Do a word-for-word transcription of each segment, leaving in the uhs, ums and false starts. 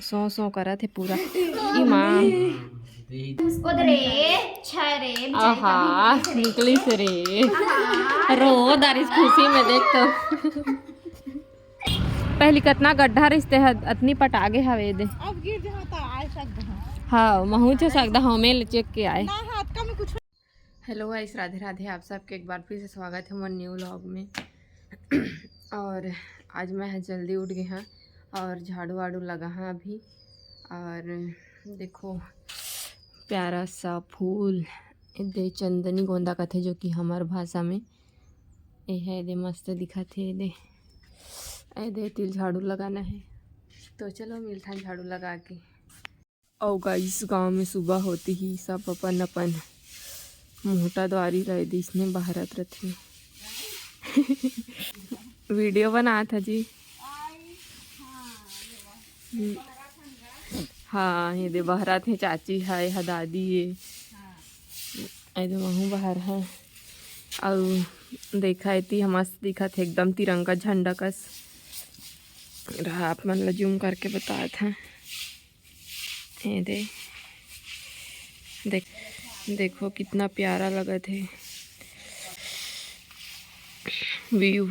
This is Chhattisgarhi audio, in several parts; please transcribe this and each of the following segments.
सो सो करत हे पूरा। ई माँ। उसको दे रे, छे रे, बेचारी आहा, का भी निकलिस रे। आहा। रो दारिस खुशी में, देख तो। पहली कतना गड्ढा रिहिस ते ह, अतनी पटागे हवे दे। अब गिर जहाँ तो आए सकदा। हाँ, महूँ च सकदा हूँ, मैं ले चेक के आए। ना, हाथ का में कुछ। हेलो गाइस, राधे राधे। आप सबके एक बार फिर से स्वागत है मोर न्यू व्लॉग में। और आज मैं ह जल्दी उठ गे हाँ और झाड़ू वाड़ू लगा हाँ अभी। और देखो, प्यारा सा फूल, ए दे चंदनी गोंदा कथे, जो कि हमर भाषा में ए है, ए दे मस्त दिखत हे, ए दे, ए दे तिल झाड़ू लगाना है। तो चलो मिलथन झाड़ू लगा के। अउ गाइस, गांव में सुबह होते ही सब अपन अपन मोटा दुआरी ला ए दे इसने बहारत रथे। वीडियो बनात ह जी। हम्म। हाँ, ए दे बहरत हे, चाची है, हा दादी है। ए दे महूँ बहरहूँ। अउ देखा, एती ह मस्त दिखत हे, एकदम तिरंगा झंडा कस। रहा, आप मन ला जूम करके बतात हूँ। ए दे, देख, देखो कितना प्यारा लगत हे व्यू।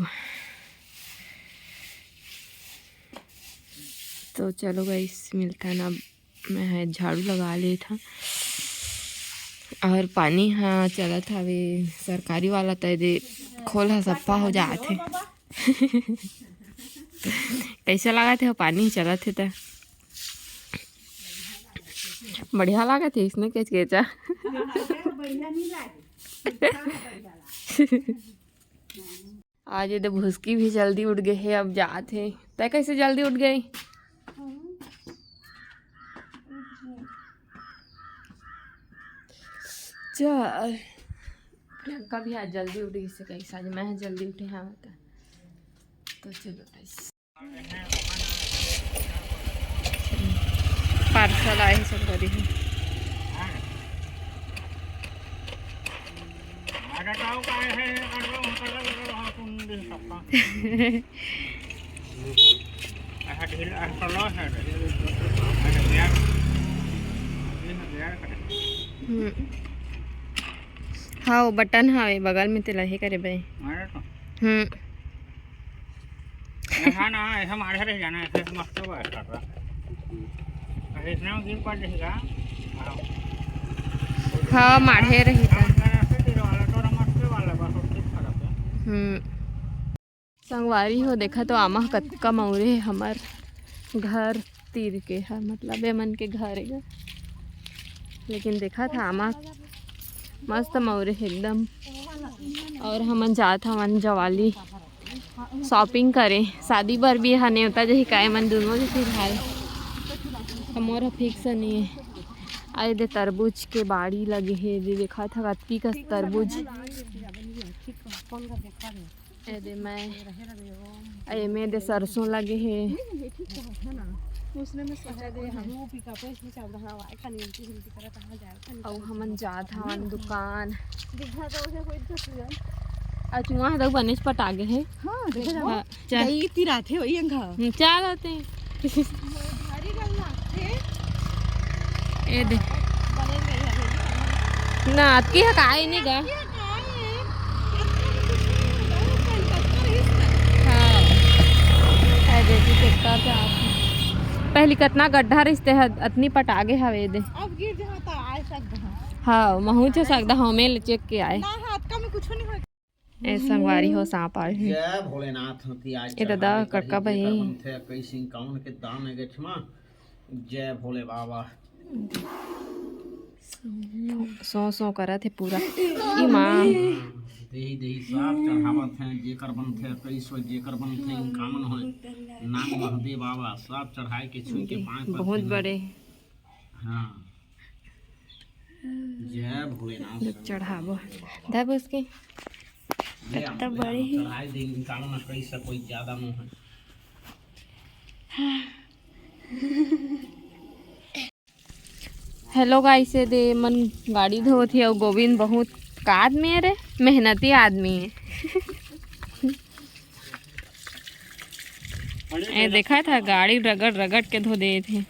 तो चलो गाइस, मिलथन अब। मैं ह झाड़ू लगा लेत हूँ। और पानी ह चलत हवे सरकारी वाला, त ए दे खोल ह सप्पा हो जात हे। कैसे लागत हे, पानी चलत हे त? बढ़िया लागत हे इसने केचकेचा। आज ए दे भुसकी भी जल्दी उठ गे हे, अब जात हे। तै कैसे जल्दी उठ गे? चल, प्रियंका भी आज जल्दी उठ गे से कही, आज मैं जल्दी उठे हाँ बता। तो चलो गाइस। पार्सल आए हे संगवारी हो। हम्म। हाँ, वो बटन हवे बगल में, तेला हे करे बे। हम्म। ऐसा ना, ऐसा माढ़े रह जाना, ऐसे मस्त बात कर रहा। ऐसे ना गिर पड़ जाएगा। हाँ। हाँ, माढ़े रही था। ऐसे गिर वाला तो मस्त वाला, बस उससे फर्क है। हम्म। संगवारी हो, देखा तो आमा ह कतका मऊरे हे, हमर घर तीर के ह, मतलब ए मन के घर हे गा। लेकिन देखा था आमा मस्त मऊरे हे एकदम। और हमन जात हवन जवाली शॉपिंग करे, शादी बर भी ह नेवता जही काय मन दोनों जही भाई। त मोर ह फिक्स नहीं है। अरे दे तरबूज के बाड़ी लगे हे, दे देखा था कतकी कस तरबूज। ए दे मैं, ए में दे सरसों लगे हे। अउ हमन जात हवन दुकान। अउ चुहा तो बनेच पटा गे हे। हाँ, देखा जाओ। हाँ, चल। यही तीर आथे, वही अंग ह। हम्म, चल आते हैं। ए दे। ना, अतकी ह काय नहीं गा। हाँ। ए दे, जी, कितना था। पहली कतना गड्ढा रिहिस ते ह, अतनी पटागे हवे दे। अब गिर जहाँ तो आए सकदा। हाँ, महूँ च सकदा हूँ, मैं ले चेक के आए। ना, हाथ का में कुछ नहीं हो। ए संगवारी हो, सांप आए हे। जय भोलेनाथ की आज ए दादा, चढ़ाई करी, कक्का भाई। जेकर बनथे इक्कीस इक्यावन के दान है गछमा। जय भोले बाबा। सो सो करत हे पूरा। ई माँ। देही देही सांप चढ़ावत है, जेकर बनथे इक्कीस, जेकर बनथे इक्यावन होय। नाग महादेव बाबा, सांप चढ़ाए के छुई के पाए बहुत बड़े। हाँ। जय भोलेनाथ। जब चढ़ाबो, धर उसके। ले आ, कत्ता ले आ, बड़े ही। चढ़ाई दे, निकालो ना, कहीं से कोई ज्यादा मुंह है। हेलो गाइस, ये दे मन गाड़ी धोत हे अउ गोविंद बहुत का आदमी है रे, मेहनती आदमी है। अरे ए, देखा था, गाड़ी रगड़ रगड़ के धो दे थे।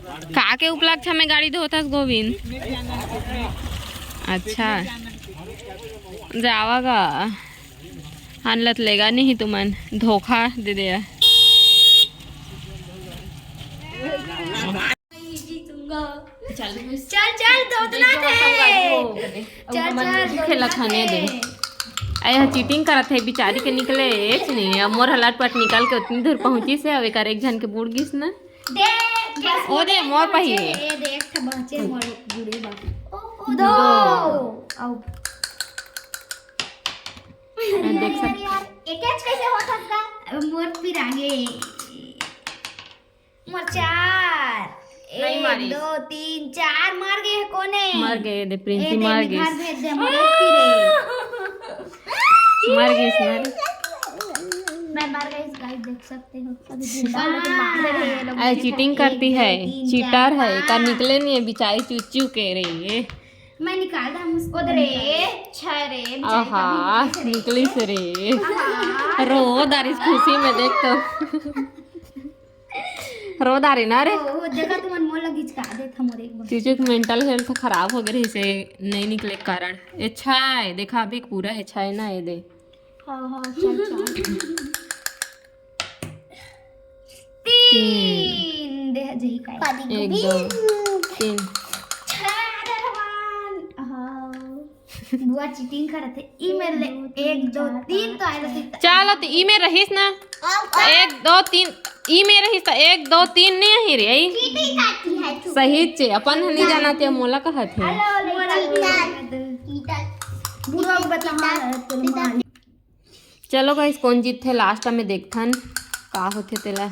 का के उपलक्ष्य में गाड़ी धोथस गोविंद? अच्छा, जावा गा। हान लत लेगा नहीं तुमन, धोखा दे दे। चल चल, धोतना थे। चल चल, खेला धोतना खाने थे। दे। अरे, यह चीटिंग करत है, बिचारी के निकले एच नहीं। अब मोर हलाट पट निकाल के उतनी दूर पहुंची से, अब एकर एक झन के बूड़ गिस ना। दे, ओ दे, मोर पही। ये देख, था बचे मोर बूढ़े बा। ओ, ओ, दो। दो। अब देख सक- यार, एक कैच कैसे हो सकता? अब मोर फिर आगे। मोर चार। नहीं एक, मारिस। दो, तीन, चार मर गए कोने। मर गए दे, प्रिंसी ए, दे, मर गए। घर भेज दे, मोर एक फिर है। मर गए इसमें। मैं मर गई, गाइस, देख सकते हो। अभी जिंदा हूँ, लेकिन मार रहे हैं ये लोग। अरे, चीटिंग करती है, एक, दो, तीन, चीटर चार, है, का पाँच। निकले नहीं है, बेचारी चुचू के रही है। मैं निकाल रहा हूँ उसको। उधर रे, छह रे, बेचारी आहा, का भी निकली से रे। आहा। रो दारिस खुशी में देख तो। रो दारी ना रे। ओ, देखा तुमन मोला गिचका देत हमर एक बार। चीजू के मेंटल हेल्थ खराब हो गए रही से नहीं निकले के कारण। ए छाय, देखा अभी पूरा है छाय ना, ये दे। हाँ, हाँ, चल, चल। तीन। दे, जही का। एक, दो, तीन। छह, अरे भगवान। हाँ। बुआ चीटिंग करत है। ई में ले, एक, दो, तीन तो आए रहते। चलो, तो ई में रहीस ना। एक, दो, तीन, ई में रहीस तो एक, दो, तीन नहीं ही रे, आई। चीटिंग करती है तू। सही चे, अपन नहीं जाना ते मोला कहत है। हेलो, मोला चीटिंग। बुआ को बता, हाँ, तुम मान। चलो गाइस, कौन जीतथे लास्ट में देखथन का होथे तेला।